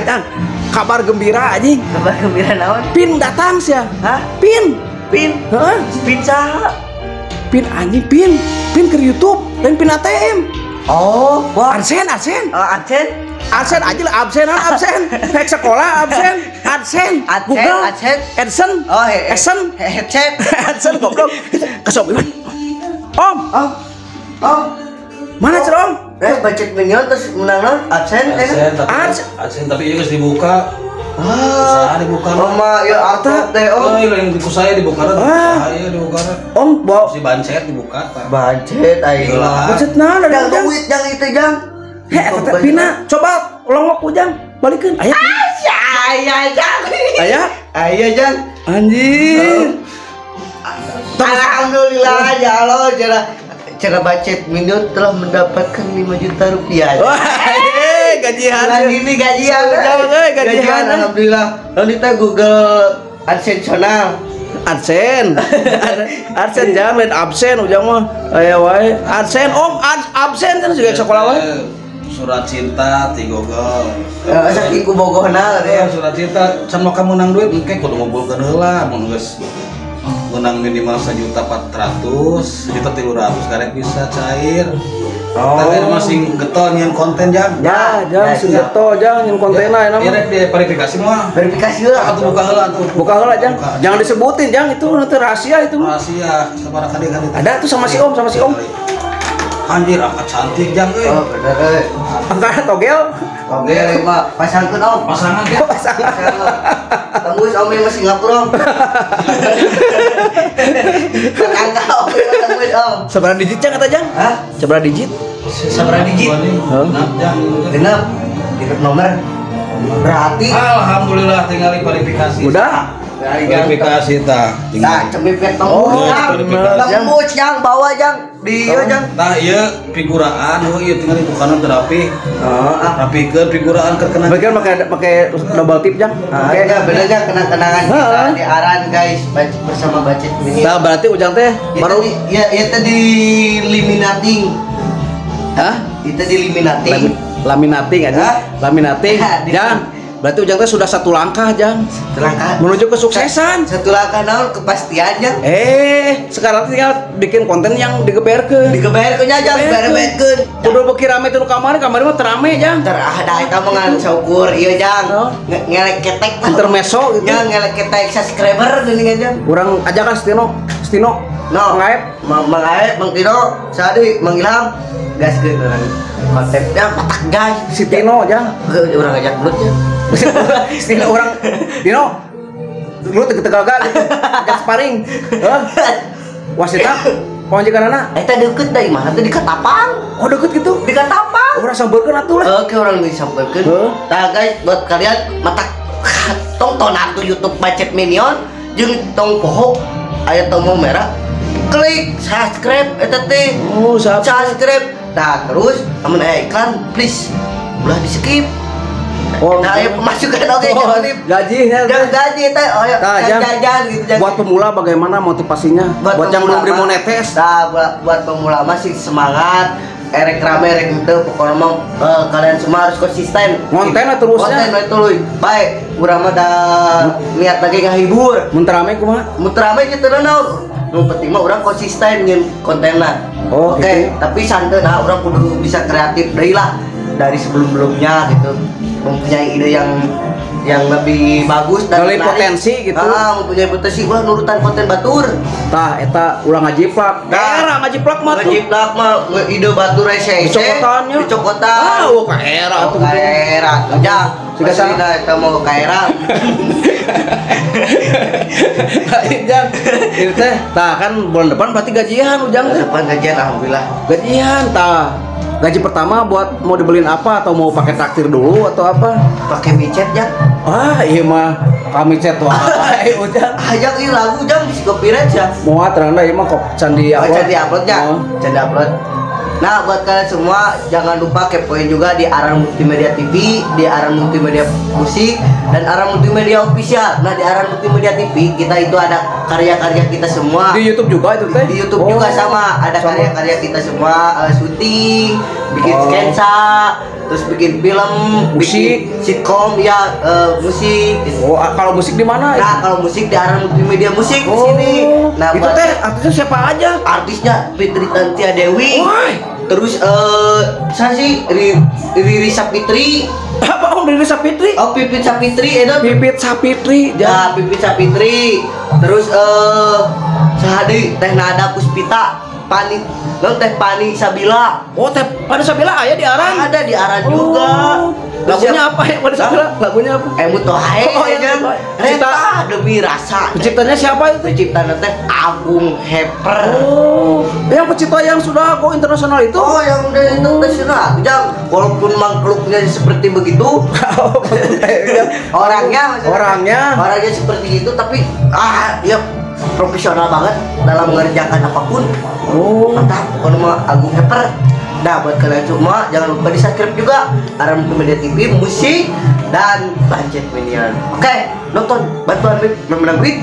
Jang, kabar gembira anjing. Kabar gembira naon? Pin datang sia. Hah? Pin. Pin. Heeh. Pin saha? Pin anjing pin. Pin ke YouTube dan pin ATM. Oh, wah. Adsense, AdSense. Oh, AdSense. AdSense aja lah, absen, absen. Naik sekolah absen, AdSense, Google, AdSense. AdSense. Oh, AdSense. Headset. AdSense goblok. Kesok gimana? Om. Om. Om. Mana cer Om? Budget minion terus menang non absen. AdSense tapi ieu geus dibuka. Ah, usaha dibuka. Om mah ieu artop teh Om. Oh, lain ku saya dibuka. Ah, iya dibuka. Om, bawa si bancet dibuka tah. Bancet aing. Bancet naon ada duit jang itu jang. Heh, eta pina coba longok ujang balikeun. Aya. Aya jang. Aya. Aya jang. Anjir. Alhamdulillah ya Allah cara Bacet Minion telah mendapatkan 5 juta rupiah. Wah, gajian. Bulan ini gajian, gajian. Alhamdulillah. Lalu kita Google AdSense channel. AdSense. AdSense jangan lain absen ujang mah. Aya wae. AdSense Om, absen kan juga sekolah wae. Surat cinta ti Google. Saking ku bogohna ya. Surat cinta can maka menang duit engke kudu ngumpulkeun heula mun geus menang minimal 1.400.000, 1.300.000 karek bisa cair. Oh. Tapi masih getol nyian konten jang. Ya, jang sing getol jang nyian kontenna eta mah. Direk di verifikasi mah. Verifikasi heula atuh buka heula atuh. Buka heula jang. Jangan disebutin jang itu nanti rahasia itu mah. Rahasia sabaraha kali. Ada tuh sama si Om, sama si Om. Anjir angkat cantik jang euy. Oh, bener euy. Angkat togel. Togel mah pasangkeun Om. Pasangan ya. Pasangan. Tembus Om yang masih Singapura Om. Angka Om, tembus Om. Sabaraha digit jang kata jang? Hah? Sabaraha digit? Sabaraha digit? Genap jang. Genap. Genap nomor. Berarti alhamdulillah tinggal verifikasi. Udah. Verifikasi tah. Tah, cemipet tembus jang. Tembus jang bawa jang. Di ieu jang. Tah ieu figuraan heuh ieu tinggal dibukana teu rapi. Heeh. Rapikeun figuraan keur kena. Bagian make double tip jang. Oke, ya bener jang kenang-kenangan kita di Aran guys bersama Bacet Minion. Tah berarti ujang teh baru ya ieu teh di laminating. Hah? Itu di laminating. Laminating aja. Laminating. Jang. Berarti ujang teh sudah satu langkah, Jang. Satu langkah menuju kesuksesan. Satu langkah naon kepastian, Jang. Sekarang tinggal bikin konten yang digeberkeun. Digeberkeun nya, Jang, digeberkeun. Kudu beuki rame teh nu kamari, kamari mah terame, Jang. Ter ah da eta mah ngan saukur ieu, Jang. Ngelek ketek lah. Intermezzo gitu. Nya ngelek ketek subscriber geuningan, Jang. Urang ajakan Stino, Stino. No, Mang Aep, Mang Aep, Mang Tino, Sadi, Mang Ilham. Gaskeun urang kontennya patak guys. Si Tino, Jang. Urang ngajak gelut ya. Tino orang Tino lu tegaga gitu ajak sparring. Hah? Wasita panjikanana eta deukeut da imahna teh di Katapang. Oh deukeut gitu? Di Katapang. Urang sampeurkeun atuh lah. Oke, urang disampeurkeun. Tah guys, buat kalian mata tonton atuh YouTube Bacet Minion jeung tong poho aya tombol merah klik subscribe eta teh. Oh, subscribe. Nah, terus amun aya iklan please ulah di skip. Oh, nah, ya pemasukan oke gaji ya, jangan gaji teh, oh ya, jajan gitu. Buat pemula bagaimana motivasinya? Buat yang belum dimonetis. Nah, buat pemula masih semangat, erek rame erek itu pokoknya mah kalian semua harus konsisten. Konten terusnya. Konten tuluy. Baik, urang mah da niat lagi ngahibur. Mun rame kumaha? Mun rame kitu naon. Nu penting mah urang konsisten nyeun kontenna. Oh, oke, tapi santai nah urang kudu bisa kreatif deui lah dari sebelum-sebelumnya gitu. Mempunyai ide yang lebih bagus dan menarik. Potensi gitu. Ah, mempunyai potensi wah nurutan konten batur. Tah eta ulah ngajiplak. Era ngajiplak mah tuh. Ngajiplak mah ide batur hese. Dicokotannya. Dicokotan. Ah, oh, ka era atuh. Ka era tuh jang. Siga sana eta mau ka era. Jang, ieu teh tah kan bulan depan berarti gajian ujang teh. Depan gajian alhamdulillah. Gajian tah. Gaji pertama buat mau dibeliin apa atau mau pakai traktir dulu atau apa? Pakai micet jang. Ah iya mah kami chat wae ujang. Ajak ieu lagu jang di copyright ya. Moal terang da ieu mah kok can di upload. Oh, can di upload ya. Can di upload. Nah, buat kalian semua jangan lupa kepoin juga di Aran Multimedia TV, di Aran Multimedia Musik, dan Aran Multimedia Official. Nah, di Aran Multimedia TV kita itu ada karya-karya kita semua. Di YouTube juga itu teh? Di YouTube juga sama, ada karya-karya kita semua, syuting, bikin sketsa, Terus bikin film, musik, bikin sitkom ya, musik. Oh, kalau musik di mana? Nah, kalau musik di Aran Multimedia Musik di sini. Nah, itu teh artisnya siapa aja? Artisnya Fitri Tantia Dewi. Woi. Terus saya sih Riri Sapitri. Apa Om Riri Sapitri? Oh, Pipit Sapitri itu. Pipit Sapitri. Ya, Pipit Sapitri. Terus sahadi Teh Nada Puspita. Pani, non Teh Pani Sabila. Oh, Teh Pani Sabila aya di Aran? Ada di Aran juga. Lagunya apa ya Pani Sabila? Lagunya apa? Mutohae. Oh, iya. Reta demi rasa. Penciptanya siapa itu? Penciptanya Teh Agung Heper. Oh, yang pencipta yang sudah go internasional itu? Oh, yang udah internasional. Jang, walaupun mangkluknya seperti begitu, orangnya orangnya seperti itu, tapi dia profesional banget dalam mengerjakan apapun. Oh, mantap, pokoknya mah Agung Heper. Nah, buat kalian semua jangan lupa di subscribe juga Aran Multimedia TV, musik dan Bancet Minion. Oke, nonton, bantuan menang duit.